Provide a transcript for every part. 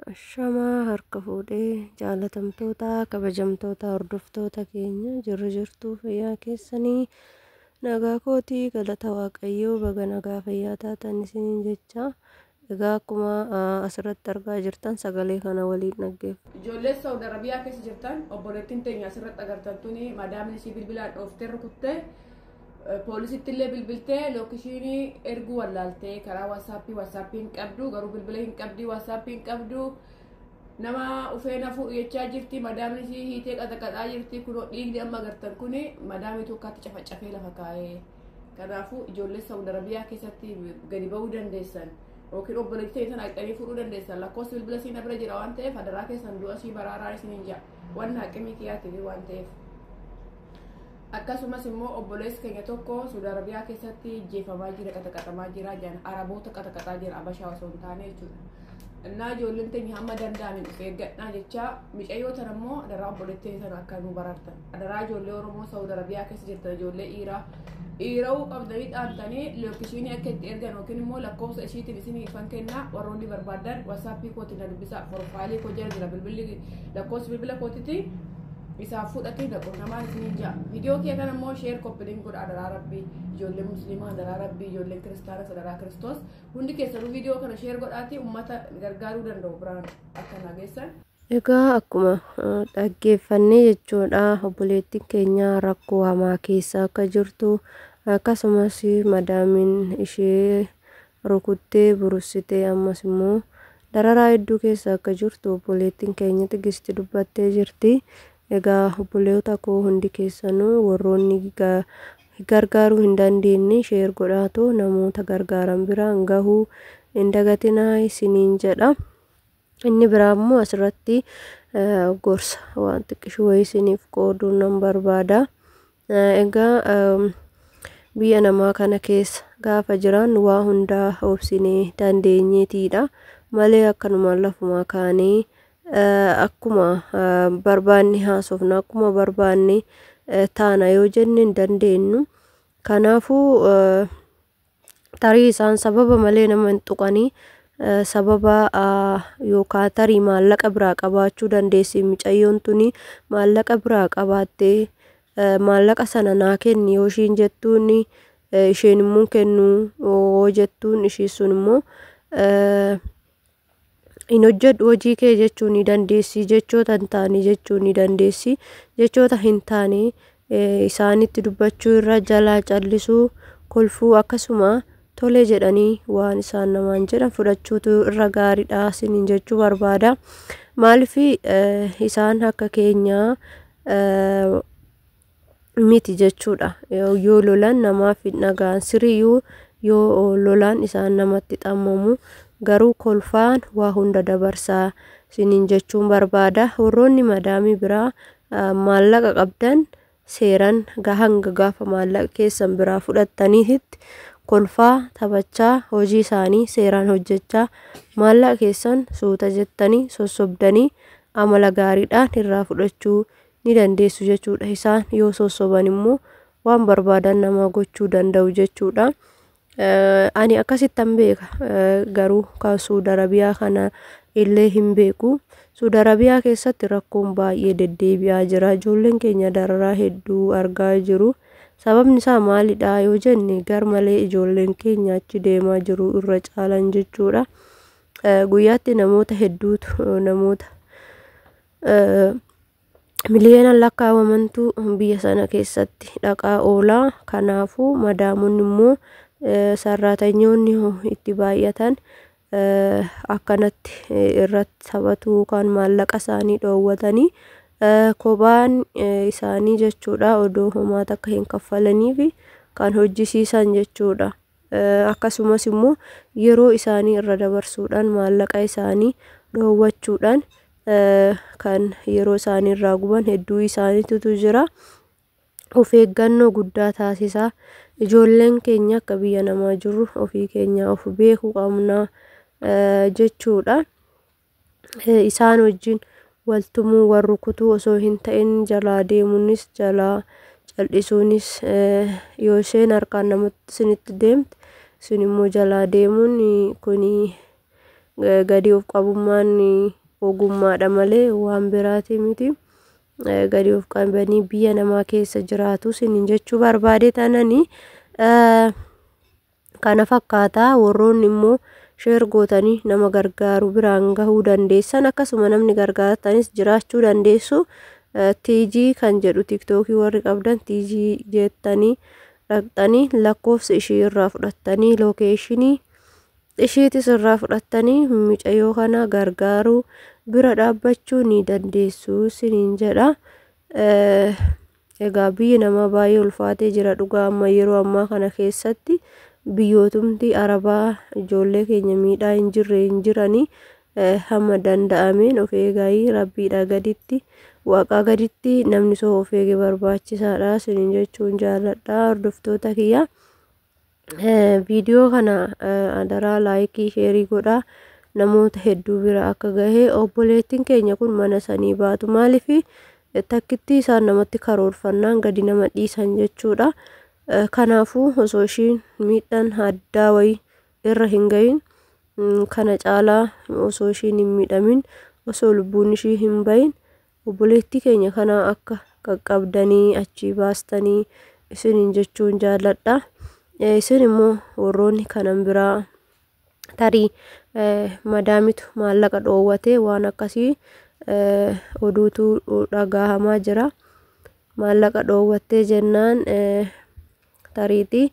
Ashamaa harka fuudhee jaalatamtoota kabajamtoota hordoftoota keenya jirru jirtuu fayyaa keessanii nagaa kootii galata Waaqayyoo baga nagaa fayyaa taatan isiniin jecha. Egaa akkuma asirratti argaa jirtan sagalee kana waliin dhaggeeffa. Ijoollee Saawud Arabiyaa keessa jirtan, obboleettiin teenya asirratti agartan tuni madaamni isii bilbilaan dhooftee rukuttee, poolisitti illee bilbiltee location erguu wallaaltee, karaa WhatsAppii, WhatsAppii hin qabdu, garuu bilbila hin qabdi, WhatsAppii hin qabdu, nama ufee nafuu jechaa jirti. Madaamni isii hiitee qaxaqaxaa jirti. Kunoo dhiigni amma agartan kuni madaamii tokkotti cafacafee lafa kaa'ee. Kanaafuu ijoollee Saawud Arabiyaa keessatti gadi ba'uu dandeessan yookiin obboleettii sana haqxanii fuudhuu dandeessan, lakkoofsi bilbila siin bira jira waan ta'eef, adaraa keessan du'a sii baraaraa isiniin jira, waan haqimii kiyyaatiif waan ta'eef. Akkasumas immoo obboleessi keenya tokko Saudi Arabiyaa keessatti jeefamaa jira, qaxaqaxamaa jira, jaan Araboota qaxaqaxaa jira, Abashaa osoo hin taane jechuudha. Innaa ijoolleen teenya hamma danda'aniin of eeggadhaa jecha, micayyoo tana immoo adaraa obboleettii sana akka nu baraartan. Adaraa ijoollee Oromoo Saudi Arabiyaa keessa jirtan, ijoollee dhiiraa dhiira'uu qabdanii dhaamtanii location akka itti ergan yookiin immoo lakkoofsa ishiitiin isinii ifan kennaa. Warroonni barbaadan WhatsAppii kootiin na dubbisaa. Profile koo jala jira bilbilli, lakkoofsi bilbila kootiiti, isaaf fudhatee dhaqu namaan isiniin ja'a. Viidiyoo kee kana immoo share, copy link godha adaraa Rabbii. Ijoollee Musliimaa adaraa Rabbii, ijoolleen Kiristaanas adaraa Kiristoos, hundi keessanuu viidiyoo kana share godhaati uummata gargaaruu danda'u biraan akka nageessan. Egaa akkuma dhaggeeffannee jechuudha, obboleettiin keenya rakkoo hamaa keessa akka jirtu, akkasumas madaamiin ishee rukuttee burussitee ammas immoo dararaa hedduu keessa akka jirtu obboleettiin keenya Tigisti dubbattee jirti. Egaa obboleota koo, hundi keessanuu warroonni gargaaruu hin dandeenye share godhaatu namoota gargaaran biraan gahuu hin dagatinaa isiniin jedha. Inni biraa immoo asirratti gorsa waan xiqqishuu wayii isiniif qooduu nan barbaada. Egaa biyya namaa kana keessa gaafa jiraannu waa hundaa obsinee dandeenyeetiidha malee akkanumaan lafumaa kaanee akkuma barbaanne haasofna, akkuma barbaanne taana yoo jenne hin dandeenyu. Kanaafuu tarii isaan sababa malee nama hin tuqanii, sababa yookaan tarii maallaqa biraa qabaachuu dandeessi. Mucayyoon tuni maallaqa biraa qabaattee maallaqa sana naa kenni yoo ishiin jettuun, isheen immoo kennuu yoo jettuun, ishii sun immoo hin hojjedhu hojii kee jechuu ni dandeessi, jechoota hin taane jechuu ni dandeessi. Jechoota hin taane isaanitti dubbachuu irra jalaa callisuu, kolfuu, akkasuma tole jedhanii waan isaan namaan jedhan fudhachuutu irra gaariidha isiniin jechuu barbaada. Maaliif isaan akka keenyaa miti jechuudha. Yoo lolan namaaf hin dhaga'an, siriyyuu yoo lolan isaan namatti xammamu, garuu kolfaan waa hunda dabarsaa isiniin jechuun barbaada. Warroonni madaamii biraa maallaqa qabdan seeran hanga gaafa maallaqa keessan biraa fudhattaniitti kolfaa, taphachaa, hojii isaanii seeraan hojjechaa, maallaqa keessan suuta jettanii sossobdanii amala gaariidhaan irraa fudhachuu ni dandeessu jechuudha. Isaan yoo sossoban immoo waan barbaadan nama gochuu danda'u jechuudha. Ani akkasittan beeka, garuu kan Suudi Arabiyaa kana illee hin beeku. Suudi Arabiyaa keessatti rakkoon baay'ee deddeebi'aa jira. Ijoolleen keenya dararaa hedduu argaa jiru. Sababni isaa maalidha yoo jenne, gar malee ijoolleen keenya achi deemaa jiru irra caalan jechuudha. Guyyaatti namoota hedduutu, namoota miliyoonaan lakkaa'amantu biyya sana keessatti dhaqaa oola. Kanaafuu madaamonni immoo sarraatanyoonni itti baay'atan akkanatti irratti taphatu yookaan maallaqa isaanii dhoowwatanii kophaan isaanii jechuudha, odoo homaa takka hin kaffalaniif kan hojjisiisan jechuudha. Akkasumas immoo yeroo isaanii irra dabarsuudhaan, maallaqa isaanii dhoowwachuudhaan kan yeroo isaanii irraa guban hedduu isaaniitu jira. Of eeggannoo guddaa taasisaa. Ijoolleen keenya akka biyya namaa jirru ofii keenya of beekuu qabna jechuudha. Isaan wajjin waltumuu, wal rukutuu osoo hin ta'in, jalaa deemuunis jalaa cal'isuunis, yoo isheen harkaan namatti isinitti deemte isin immoo jalaa deemuun kuni Gadi of qabummaan ogummaadha malee waan biraati miti. Gadi of qabanii biyya namaa keessa jiraatu isiniin jechuu barbaade tananii kana fakkaata. Warroonni immoo share gootanii nama gargaaru biraan gahuu dandeessan, akkasuma namni gargaartanis jiraachuu dandeessu. Tiijii kan jedhu TikTokii warri qabdan Tiijii jettanii dhaqxanii lakkoofsa ishii irraa fudhattanii, locationii ishiitis irraa fudhattanii mucayyoo kana gargaaruu bira dhaabbachuu ni dandeessu isiniin jedha. Egaa biyyi namaa baay'ee ulfaatee jira dhugaa. Amma yeroo ammaa kana keessatti biyyootumti Arabaa ijoollee keenya miidhaa hin jirre hin jiranii. Hamma danda'ameen of eegaayii, rabbiidhaa gaditti, waaqaa gaditti namni soo of eege barbaachisaadha isiniin jechuun jaalladha, hordoftoota kiyya. Viidiyoo kana adaraa like, share godhaa, namoota hedduu bira akka gahe. Obboleettiin keenya kun mana sanii baatu maaliif takkitti isaan namatti karoorfannaan gadi nama dhiisan jechuudha. Kanaafuu osoo ishiin miidhaan addaa wayii irra hin gahin, kana caalaa osoo ishiin hin miidhamin, osoo lubbuun ishii hin bahin, obboleettii keenya kana akka qaqqabdanii achii baastanii isiniin jechuun jaalladha. Isin immoo warroonni kanan biraa tarii madaamitu maallaqa dhoowwate, waan akkasii oduutu dhagahamaa jira. Maallaqa dhoowwattee jennaan tariitii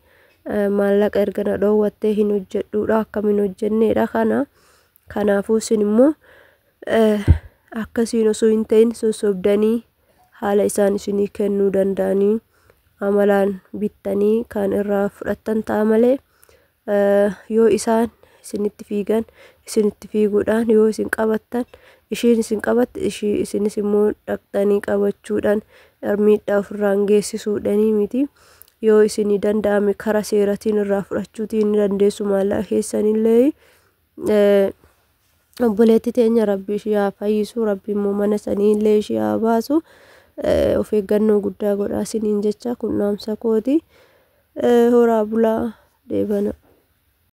maallaqa erga na dhoowwattee hin hojjedhuudha, akkamiin hojjenneedha kana. Kanaafuu isin immoo akkasiin osoo hin ta'in sossobdanii haala isaan isinii kennuu danda'anii amalaan bittanii kan irraa fudhattan ta'a malee, yoo isaan isinitti fiigan isinitti fiiguudhaan, yoo isin qabattan ishiin isin qabatte ishii isinis immoo dhaqxanii qabachuudhaan miidhaa ofirraan geessisuudhanii miti. Yoo isinii danda'ame karaa seeratiin irraa fudhachuutiin ni dandeessu maallaqa keessanillee. Obboleettii teenya rabbi ishii haa fayyisu, rabbi immoo mana saniillee ishii haa baasu. Of eeggannoo guddaa godhaa isiniin jecha, kun dhaamsa kooti. Horaa bulaa, deebana.